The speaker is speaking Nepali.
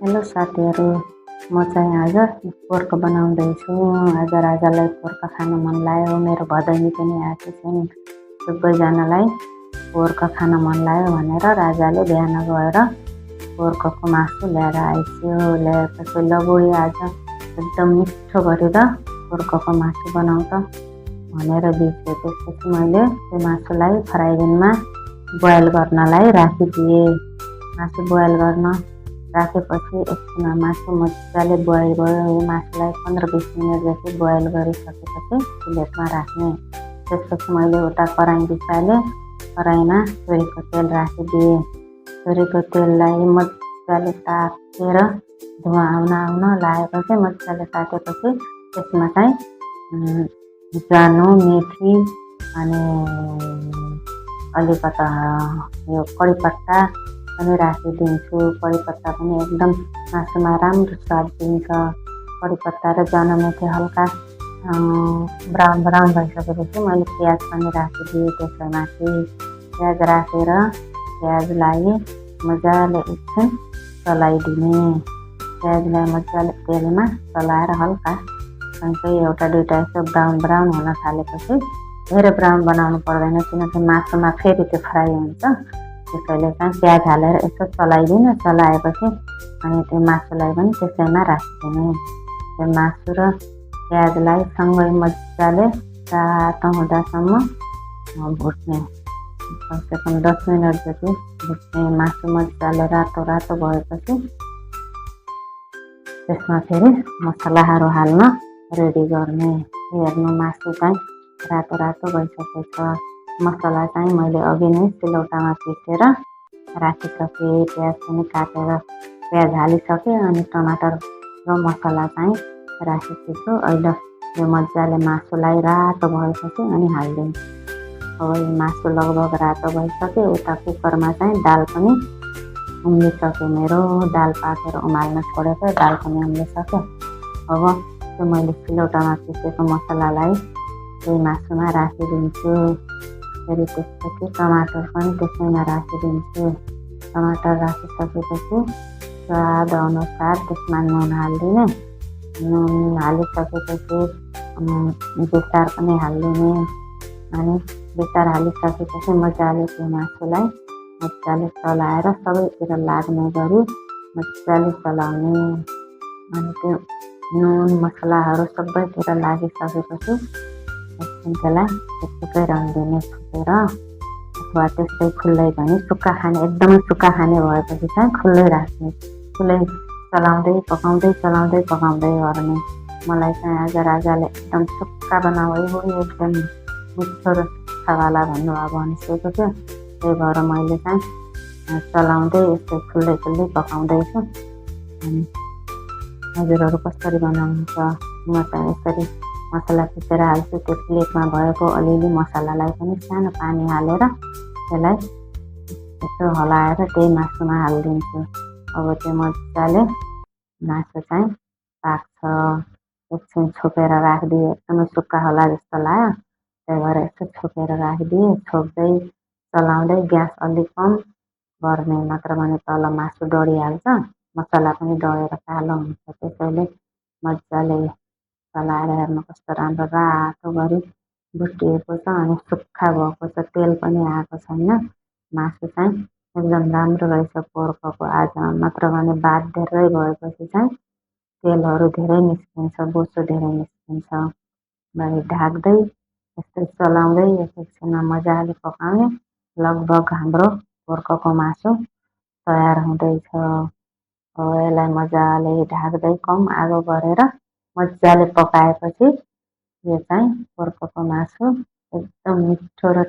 हेलो साथीहरू, म चाहिँ आज पोर्क बनाउँदैछु। आज राजालाई पोर्क खान मन लाग्यो। मेरो भदैनी पनि आएको छन्। सबैजनालाई पोर्क खान मन लाग्यो भनेर राजाले बिहान गएर पोर्कको मासु ल्याएर आइस्यो। ल्याएपछि ल बुढी आज एकदम मिठो गरेर पोर्कको मासु बनाउँछ भनेर दिन्छु। त्यसपछि मैले त्यो मासुलाई फ्राई प्यानमा बोइल गर्नलाई राखिदिएँ। मासु बोइल गर्न राखेपछि एकछिन मासु मजाले बोइल भयो। यो मासुलाई 15-20 मिनट जति बोइल गरिसकेपछि प्लेटमा राख्ने। त्यसपछि मैले एउटा कराही बिसालेँ। कराहीमा सोरीको तेल राखिदिएँ। सोरीको तेललाई मजाले तातेर धुवा आउन लागेपछि मजाले तातेपछि त्यसमा चाहिँ ज्वानो, मेथी अनि अलिकता यो कढीपत्ता पनि राखिदिन्छु। कढीपत्ता पनि एकदम मासुमा राम्रो स्वाद दिन्छ। कढीपत्ता र ज्वानो, मेथी हल्का ब्राउन भइसकेपछि मैले प्याज पनि राखिदिएँ। त्यसैमाथि प्याज राखेर प्याजलाई मजाले एकछिन चलाइदिने। प्याजलाई मजाले तेलमा चलाएर हल्का सँगै एउटा दुईवटा यसो ब्राउन हुन थालेपछि धेरै ब्राउन बनाउनु पर्दैन, किनकि मासुमा फेरि त्यो फ्राई हुन्छ। त्यसैले चाहिँ प्याज हालेर यसो चलाइदिनु। चलाएपछि अनि त्यो मासुलाई पनि त्यसैमा राखिदिने। त्यो मासु र प्याजलाई सँगै मजाले रातो हुँदासम्म भुट्ने। कमसेकम 10 मिनट जति भुट्ने। मासु मजाले रातो भएपछि त्यसमा फेरि मसलाहरू हाल्न रेडी गर्ने। हेर्नु मासु चाहिँ रातो भइसकेछ। मसला चाहिँ मैले अघि नै सिलौटामा पिसेर राखिसकेँ। प्याज पनि काटेर प्याज हालिसकेँ अनि टमाटर र मसला चाहिँ राखेको छु। अहिले यो मजाले मासुलाई रातो भएपछि अनि हालिदिन्छु। अब यो मासु लगभग रातो भइसक्यो। उता कुकरमा चाहिँ दाल पनि उम्लिसक्यो। मेरो दाल पाकेर उमाल्न छोडेको, दाल पनि उम्लिसक्यो। अब त्यो मैले सिलौटामा पिसेको मसलालाई त्यही मासुमा राखिदिन्छु। फेरि त्यसपछि टमाटर पनि त्यसैमा राखिदिन्छु। टमाटर राखिसकेपछि स्वाद अनुसार त्यसमा नुन हालिदिने। नुन हालिसकेपछि बेसार पनि हालिदिने। अनि बेसार हालिसकेपछि मजाले त्यो मासुलाई मजाले चलाएर सबैतिर लाग्ने गरी मजाले चलाउने। अनि त्यो नुन मसलाहरू सबैतिर लागिसकेपछि त्यसलाई त्यत्तिकै रहदिने फुटेर, अथवा त्यस्तै खुल्लै पनि सुक्खा खाने, एकदमै सुक्खा खाने भएपछि चाहिँ खुल्लै राख्ने। खुल्लै चलाउँदै पकाउँदै गर्ने। मलाई चाहिँ आज राजाले एकदम सुक्खा बनाऊ बुढी, एकदम मिठो र सुक्खावाला भन्नुभयो भनिसकेको थियो। त्यही भएर मैले चाहिँ चलाउँदै यस्तै खुल्लै पकाउँदैछु। अनि हजुरहरू कसरी बनाउनुहुन्छ? म चाहिँ यसरी मसला पिसेर हाल्छु। त्यो प्लेटमा भएको अलिअलि मसलालाई पनि सानो पानी हालेर त्यसलाई यसो हलाएर त्यही मासुमा हालिदिन्छु। अब त्यो मजाले मासु चाहिँ पाक्छ। एकछिन छोपेर राखिदिएँ। एकदमै सुक्खा होला जस्तो लाग्यो, त्यही भएर यसो छोपेर राखिदिएँ। छोप्दै चलाउँदै ग्यास अलिक कम गर्ने, नत्र भने तल मासु डढिहाल्छ। मसला पनि डढेर कालो हुन्छ। त्यसैले मजाले चलाएर हेर्नु कस्तो राम्रो रातो गरी भुटिएको छ अनि सुक्खा भएको छ। तेल पनि आएको छैन। मासु चाहिँ एकदम राम्रो रहेछ पोर्कको आज। नत्र भने भात धेरै भएपछि चाहिँ तेलहरू धेरै निस्किन्छ, बोसो धेरै निस्किन्छ। भाइ ढाक्दै यस्तै चलाउँदै एकछिनमा मजाले पकाउने। लगभग हाम्रो पोर्कको मासु तयार हुँदैछ। यसलाई मजाले ढाक्दै कम आगो गरेर मजाले पकाएपछि यो चाहिँ पोर्कको मासु एकदम मिठो र